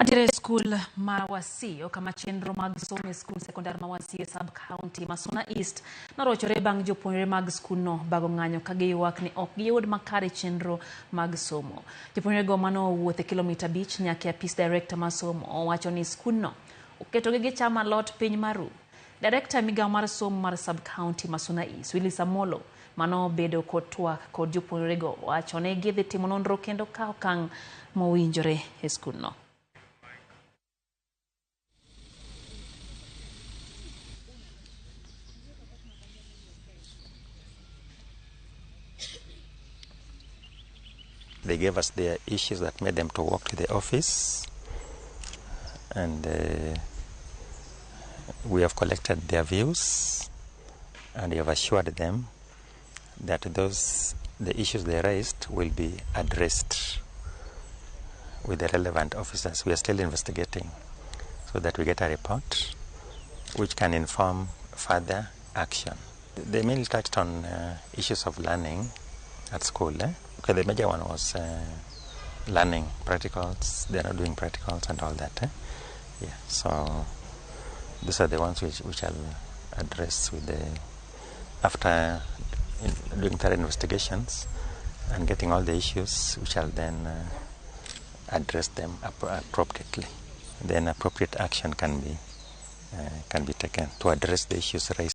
Antiere skul ma Wasiyo kama chenro mag somo e skul sekondar ma Wasiyo e sub-county ma Suna East norochore bang' jopuonjre mag skundno bago ng'anyo ka giywak ni ok giyud makare chenro mag somo. Jopuonjrego manowuotho e kilomita 5 nyaka e apis director mar somo owacho ni skundno oketogi gichamo alot piny maru. Director migawo mar somo mar sub-county ma Suna East, Willis Amolo, manobedo kod twak kod jopuonjrego wacho ni gidhi timo nonro kendo kawo okang' mowinjore e skundno. They gave us their issues that made them to walk to the office, and we have collected their views, and we have assured them that the issues they raised will be addressed with the relevant officers. We are still investigating so that we get a report which can inform further action. They mainly touched on issues of learning at school. Okay, the major one was learning practicals. They are not doing practicals and all that. Yeah, so these are the ones which I'll address with the after doing thorough investigations and getting all the issues, which I'll then address them appropriately. Then appropriate action can be taken to address the issues raised.